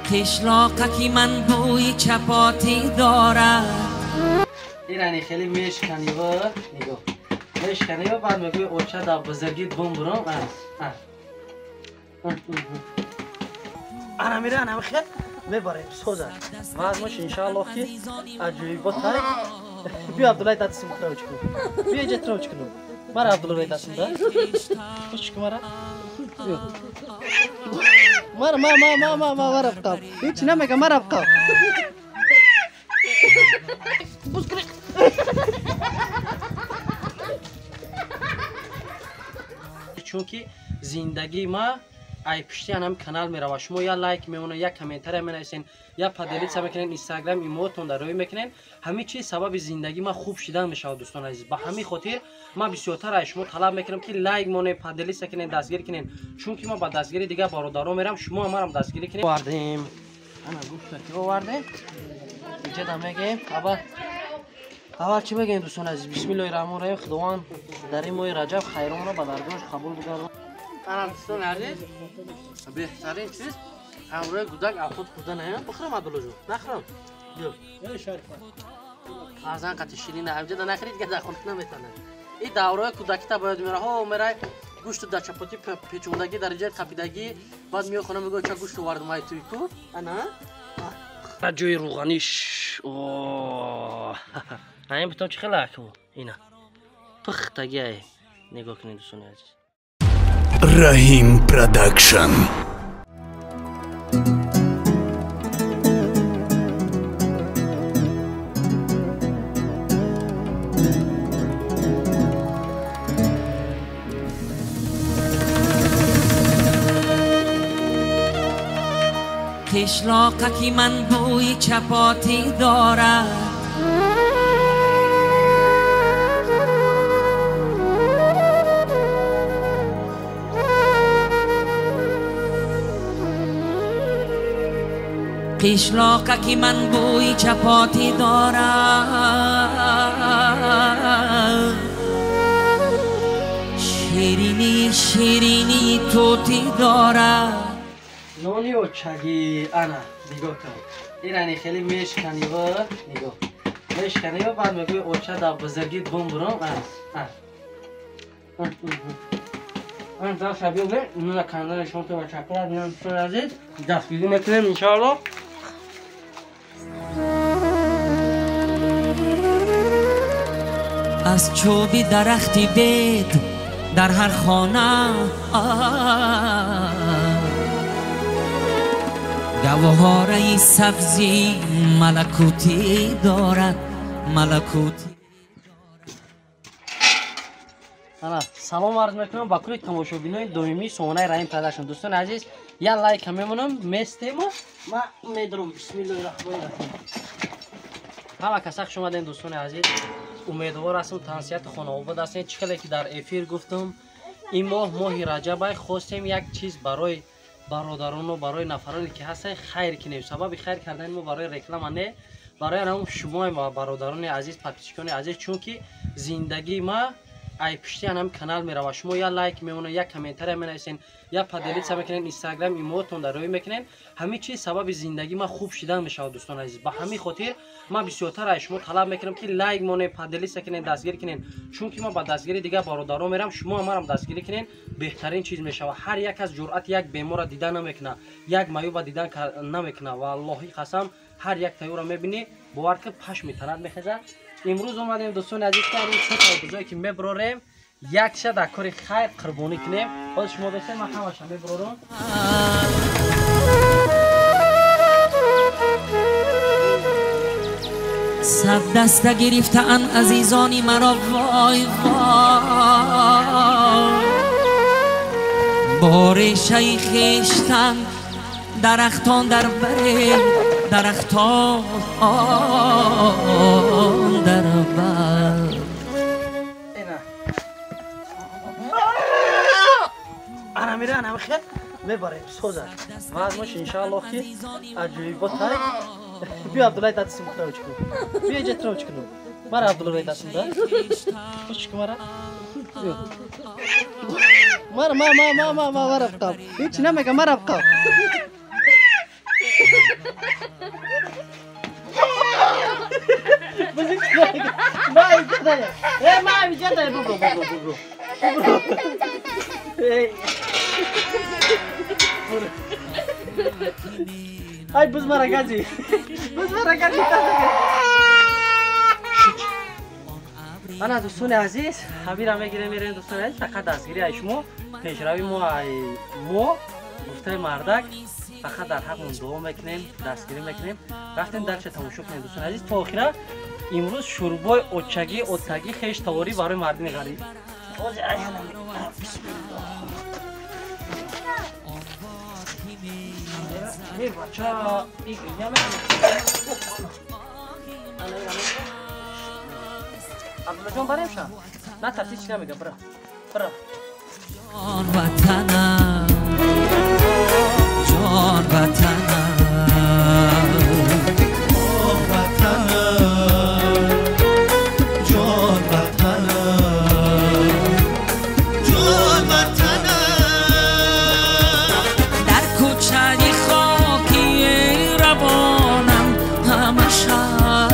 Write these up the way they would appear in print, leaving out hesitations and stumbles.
Қишлоқаки ман бӯи чапотӣ дорад. Ирани хеле мешканива, нигоҳ. Мешканива, баъд мегӯи оча дар бузургит бумбурам. Ана мира, ана хел мебарем соза. Вазмаш иншааллоҳ ки аҷоибот ҳай. Биё Абдуллай дастим травч кун. Биё иҷа травч кунам. Мара Абдуллай дастим да. Хуш ку мара. Биё. Мара ма ма ма ма ма мара бқав. Ҳеч намега мара бқав. Чунки зиндагии ма ай пишти анам канал мерава. Шумо я лайк мемонед, я комментария менависен, я поделиться мекунед, инстаграм имотон дар рӯй мекунед. Ҳамин чиз сабаби зиндагии ма хуб шидан мешавад, дӯстон азиз. Ба ҳамин хотир ман бисёртар аз шумо талаб мекунам ки лайк монед, поделиться кунед, дастгирӣ кунед. Чунки ман ба дастгирии дигар бародарон мерам, шумо ҳам марам дастгирӣ кунед. Овардем. Ана гӯшта ки овардем. Иҷада мегем. Аввал чӣ мегӯем, дӯстон азиз? Бисмиллоҳи раҳмони раҳим. Худованд дар ин моҳи Раҷаб хайронро ба даргоҳаш қабул бигардонад. Ана дӯстони азиз, беҳтарин чиз ҳамроҳи гудак афхуд хӯрдан ҳам. Бихӯрам Абдуллоҷон, нахӯрам. Биё. Фарзанд қати ширина ҳамҷода нахӯрид, ки дар хона наметавонад. Ин давраҳои кӯдакита бояд мера. Ҳо мерай гӯшту дар чапотӣ печондагӣ, дар ҷои қапидагӣ, баъд меои хона мегӯяд ча гӯшт овардум ай туй ку. Ана ҷои рӯғаниш. Ҳамин бутон чӣ хела аку? Ина пухтагӣ ай. Нигоҳ кунед дӯстони азиз. Раҳим Продакшн. Қишлоқаки ман бӯи чапотӣ дорад. Қишлоқаки ман бӯи чапотӣ дорад. Ширинии ширинии тӯтӣ дорад. Нони очагӣ, ана нигоҳ кун. Ирани хеле мешканива, нигоҳ. Мешканива, баъд мегӯи оча дар бузургит бумбурам. Ан даста биёбе, нуна кандани шумо то ташаккур аз дӯстони азиз. Дастгирӣ мекунем иншоаллоҳ. Аз чӯби дарахти бед дар ҳар хона гавҳораи сабзи малакутӣ дорад, малакутӣ. Ана салом арз мекунам ба кулли тамошобинони доимии сомонаи Раҳим Продакшн. Дӯстони азиз, я лайка мемонам, местему, ман медурам. Бисмиллоҳи раҳмони раҳим. Ҳама каса хуш омадем дӯстони азиз. Умедвор ҳастам тансиҳати хонаобод ҳастем. Чӣ хеле ки дар эфир гуфтам, ин моҳ моҳи Раҷабай, хостем як чиз барои бародарону барои нафароне ки ҳастанд хайр кунем. Сабаби хайр кардани мо барои реклама не, барои ҳамон шумо бародарони азиз, подписчикони азиз, чунки зиндагии ма ай пишти анам канал мерава. Шумо я лайк мемонед, я комментария менависен, я поделиться мекунед, инстаграм имотон дар рӯй мекунед. Ҳамин чиз сабаби зиндагии ма хуб шидан мешавад, дӯстони азиз. Ба ҳамин хотир ман бисёртар аз шумо талаб мекунам ки лайк монед, поделиться кунед, дастгирӣ кунед. Чунки ман ба дастгирии дигар бародарон мерам, шумо ҳам марам дастгирӣ кунед, беҳтарин чиз мешавад. Ҳар як аз ҷуръат як беморро дида намекунад, як маюба дидан намекунад. Валлоҳи қасам, ҳар як тайёрро мебинӣ, бовар кун пашм метанад, мехезад. Имрӯз омадем дӯстони азиз, ки рӯз се бузое ки мебарорем, якша дар кори хайр қурбонӣ кунем. Ҳозир шумо бесед, ман ҳамаша мебарорам. Сад даста гирифтаанд азизони маро, вой вой, бо решаи хештан дарахтон дар баре, дарахтон дар бар. Ана мира, ана хел мебарем соза. Вазмаш иншааллоҳ ки аҷоибот ҳай. Биё Абдуллай дастим травч кун. Биё иҷа травч кунам. Мара Абдуллай дастим да. Хуш ку мара. Биё. Мара ма ма ма ма ма мара бқав. Ҳеч намега мара бқав. Ай, буз мара гази. Буз мара гази. Ана дӯстони азиз, ҳамира мегирем мерем дӯстони азиз, фақат дастгирӣ ай шумо, пешравии мо ай мо, гуфтаи мардак, фақат дар ҳақмон дуо мекунем, дастгирӣ мекунем. Рафтем дарча тамошо кунем дӯстони азиз. То охира имрӯз шӯрбои отчагӣ, оттагӣ, хеш таворӣ барои мардуми ғариб. Эй бача, Абдуллоҷон барем ша? На тарси чӣ намега, бира. Бира. Ҷон ватанам, ҷон ватанам, оҳ ватанам, ҷон ватанам, ҷон ватанам. Дар кӯчаи хоки равонам ҳама шаб,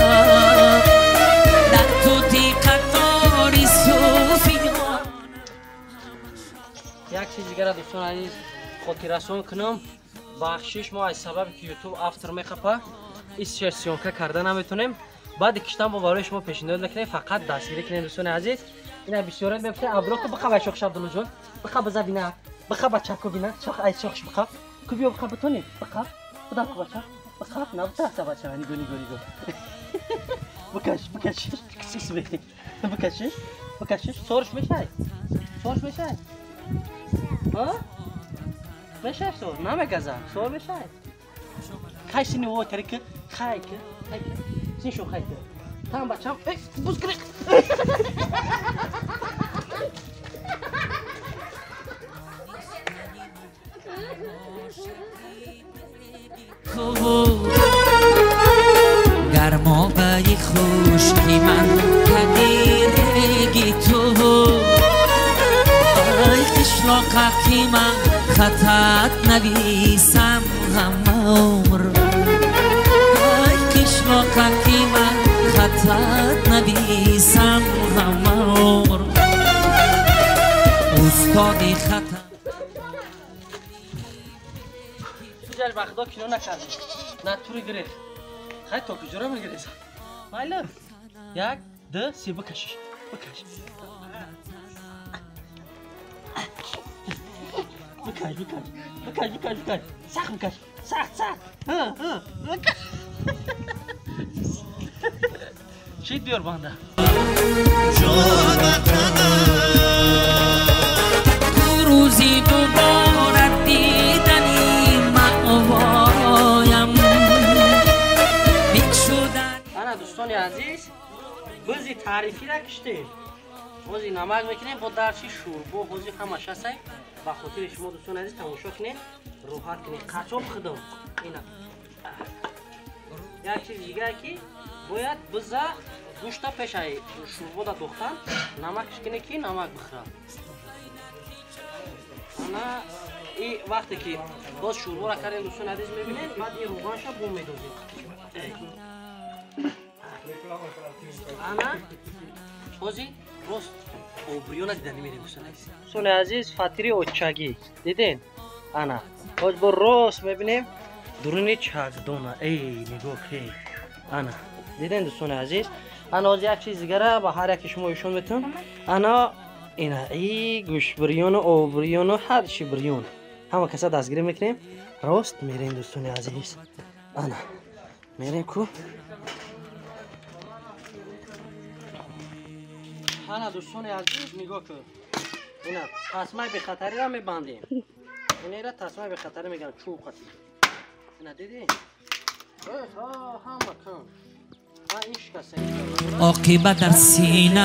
дар тути қатори суфиёнам. Як чиз дигара дӯстон азиз хотиррасон кунам. Бахшиш мо аз сабабе ки ютуб автор мехапа, исшер съёмка карда наметонем. Баъди киштан бо барои шумо пешниҳод мекунем, фақат дастгирӣ кунем дӯстони азиз. Ина бисёрат мепурсед, Абдулло ку биқа вай шохш Абдуллоҷон, биқа биза бина, биқа бачаку бина, шох ай шохш биқа. Ку биё биқа битонӣ, биқа. Бидан ку бача, биқа, на битарса бача, нигоҳ нигоҳ нигоҳ. Бикаш, бикаш, кисис бе. Бикашиш, бикашиш, сорш мешай. Сорш мешай. Ҳа? Мешай сор, намегаза, сор мешай. Хай сини во тарик, хай ки, хай ки. Син шо хай ки. Там бачам, эй, буз гирик. Гармобаи хушки ман кадиреги ту, ай қишлоқаки ман хатат нависам ҳама умр, ай қишлоқаки ман хатат нависам ҳама умр, устоди хата. Туҷаш ба худо кино накардӣ, на тури гирифт. Хай то куҷоро мегирезам? Майли, 1, 2, 3 бикашиш, бикаш. Бикаш, бикаш, бикаш, бикаш, бикаш. Сахт бикаш, сахт, сахт. Бикаш. Шид биёр банда. Ҷон ватанам, ту рӯзи дубора дидани маъвоям. Ана дӯстони азиз, бузи таърифиро киштем. Ҳозир намак мекунем бо дарчи шӯрбо, ҳозир ҳамаш ҳастай. Ба хотири шумо дӯстони азиз тамошо кунед, роҳат кунед. Қачоб худам. Ина. Як чиз дигар ки бояд биза гӯшта пешаи шӯрбода дохтан намакш кунед ки намак бихӯрад. Ана и вақте ки боз шӯрборо кардем дӯстони азиз мебинед, баъд ин рӯғанша бо медозем. Ана ҳозир рост обрӯёна дидани мерем дӯстони азиз. Дӯстони азиз, фатири отчагӣ диден? Ана ҳоз бо рост мебинем дуруни чагдона. Эй нигоҳ ки ана диден дӯстони азиз. Ана ҳозир як чиз дигара ба ҳар яке шумо ишон метавон. Ана ина и гӯшбирёну обрӯёну ҳар чи бирён ҳама каса дастгирӣ мекунем. Рост мерем дӯстони азиз. Ана мерем ку. Ана дӯстони азиз нигоҳ кун. Ина тасмаи бехатариро мебандем. Инера тасмаи бехатарӣ мегӯянд, чӯб қатӣ. Ина дидӣ? Ҳама кун. Ин шикаста. Оқибат дар сина.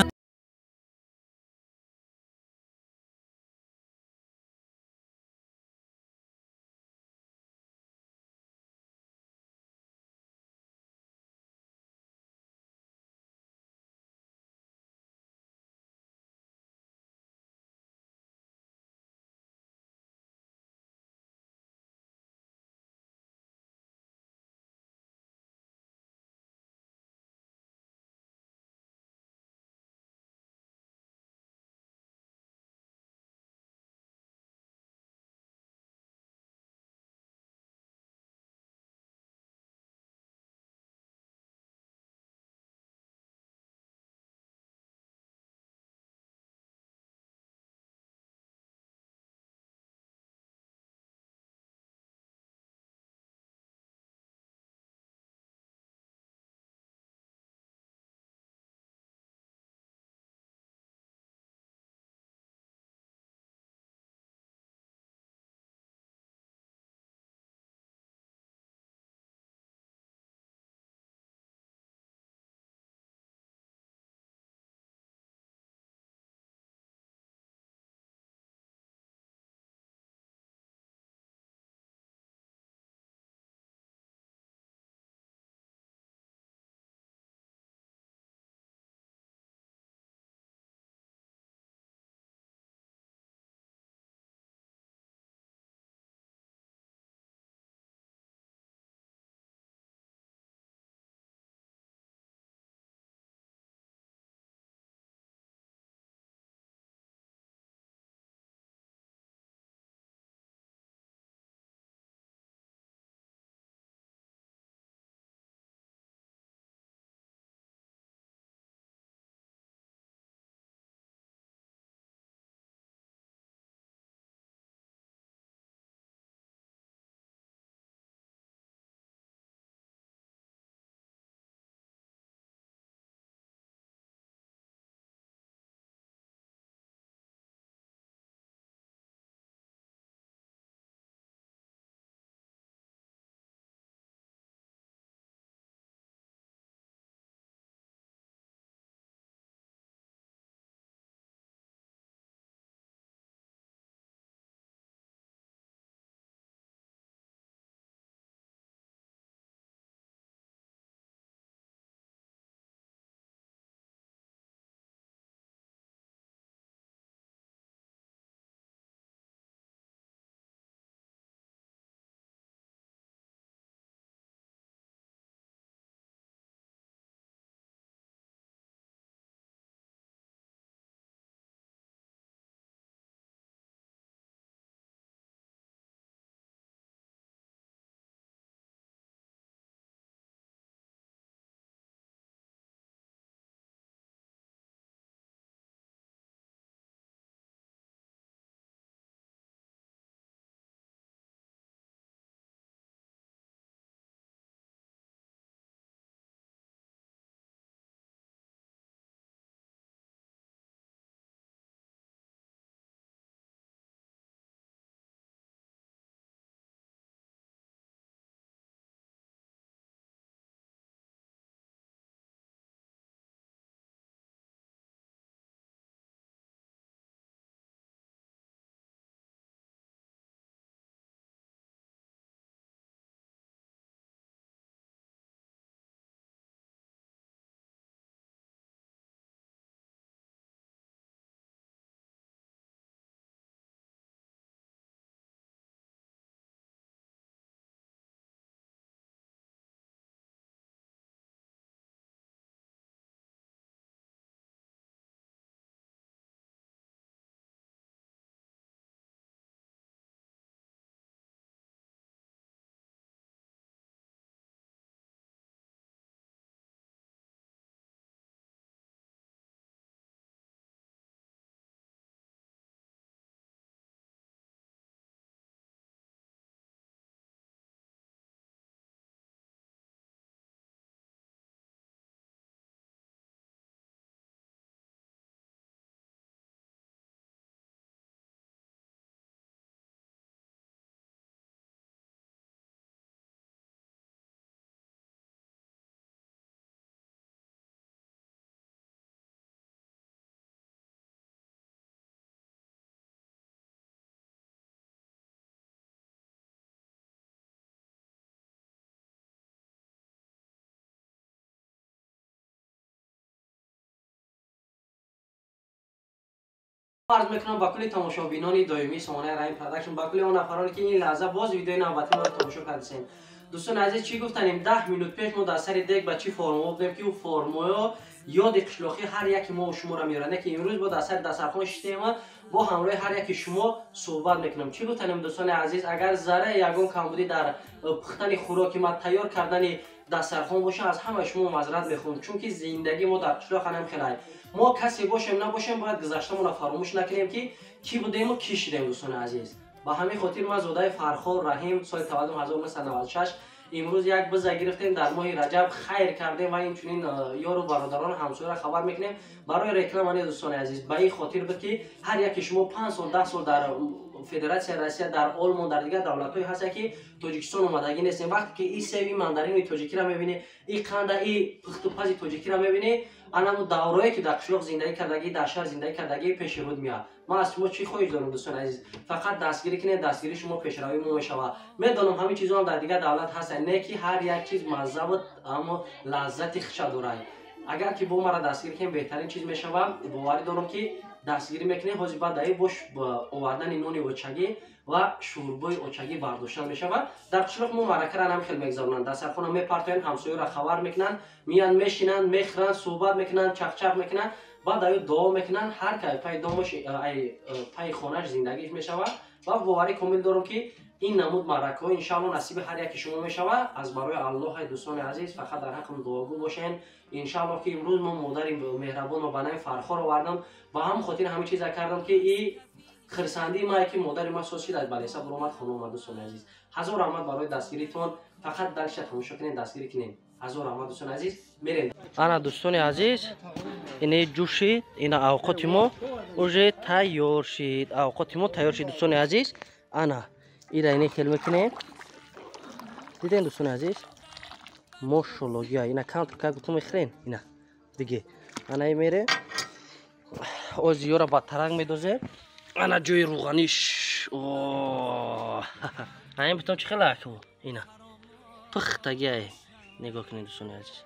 Арз мекунам ба кулли тамошобинони доимии сомонаи Раҳим Продакшн, ба кулли он нафароне ки ин лаҳза боз видеои навбатии моро тамошо кардисем. Дӯстони азиз, чӣ гуфтанем? 10 минут пеш мо дар сари дег ба чӣ формаҳо будем, ки ӯ формаҳо ёди қишлоқӣ ҳар яки мо шуморо меорад. Не ки имрӯз бо дар сари дастархон шиштем, бо ҳамроҳи ҳар яки шумо суҳбат мекунам. Чӣ гуфтанем, дӯстони азиз? Агар зарра ягон камбудӣ дар пухтани хӯроки ма, тайёр кардани дастархон боша, аз ҳамаи шумо маъзарат мехоҳам, чунки зиндагии мо дар қишлоқ ҳанам хелай. Мо касе бошем, набошем, бояд гузаштамонро фаромӯш накунем, ки кӣ будему, кӣ шидем. Дӯстони азиз, ба ҳамин хотир ман зодаи Фархор Раҳим, соли таваллудам 1996. Имрӯз як биза гирифтем, дар моҳи Раҷаб хайр кардем ва инчунин ёру бародарону ҳамсояро хабар мекунем. Барои реклама не, дӯстони азиз, ба ин хотир буд, ки ҳар яке шумо 5 сол, 10 сол дар Федератсияи Россия, дар Олмон, дар дигар давлатҳое ҳастанд, ки Тоҷикистон омадагӣ нестем. Вақте ки и себи мандарини тоҷикиро мебинӣ, и қанда, и пухтупази тоҷикиро мебинӣ, анамо даврое ки дар қишлоқ зиндагӣ кардагӣ, дар шаҳр зиндагӣ кардагӣ пеши руд меяд. Ман аз шумо чӣ хоҳиш дорам, дӯстони азиз? Фақат дастгирӣ кунед. Дастгирии шумо пешравии мо мешавад. Медонам, ҳамин чизҳоам дар дигар давлат ҳастанд, не ки ҳар як чиз маззаву аммо лаззати хиша дорад. Агар ки бо мара дастгирӣ кунем, беҳтарин чиз мешавад. Боварӣ дорам, ки дастгирӣ мекунем. Ҳозир баъд даи бош овардани нони очагӣ ва шӯрбои очагӣ бардошта мешавад. Дар қишлоқ мо маъракара нам хел мегзаронанд: дастархона мепартоянд, ҳамсоёро хабар мекунанд, меянд, мешинанд, мехӯранд, суҳбат мекунанд, чақчақ мекунанд, баъд аю дуо мекунанд. Ҳар кай пай домаш, ай пай хонаш зиндагиш мешавад. Ва боварӣ комил дорам, ки ин намуд маъракаҳо иншаалло насиби ҳар яки шумо мешавад. Аз барои Аллоҳ, дӯстони азиз, фақат дар ҳаққам дуогӯ бошен. Иншаалло, ки имрӯз мо модари меҳрабонро ба нами Фархор овардам. Ба ҳам хотир ҳамин чиза кардам, ки и хирсандии мае, ки модари ма соз шид, аз балеса буромад, хона омад. Дӯстони азиз, ҳазор раҳмат барои дастгиритон. Фақат далша тамошо кунед, дастгирӣ кунед. Ҳазор раҳмат, дӯстони азиз. Мерем. Ана, дӯстони азиз, ини ҷӯшид, ина авқоти мо уже тайёр шид, авқоти мо тайёр шид, дӯстони азиз. Ана ира ини хел мекунем. Дидем, дӯстони азиз, мошолло, гия ина камтар как гуту мехӯрен. Ина биге, ана мере, оз ёра ба таранг медозем. Ана ҷои рӯғаниш айн битон чӣ хела аку, ина пухтагиай. Нигоҳ кунед, дӯстони азиз,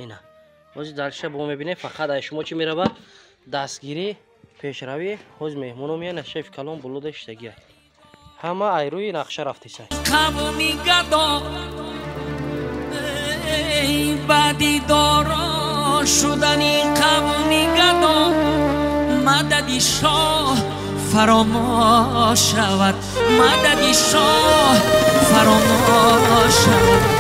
ина ҳозир дальше бо мебинем. Фақат ай шумо чӣ меравад? Дастгирӣ, пешравӣ. Ҳозир меҳмоно меян, шеф калон болода иштагиай, ҳама ай рӯи нақша рафтисай. Қавми гадо баъди доро шудани қавми гадо, мадади шоҳ фаромӯш шавад, мадади шоҳ фаромӯш шавад.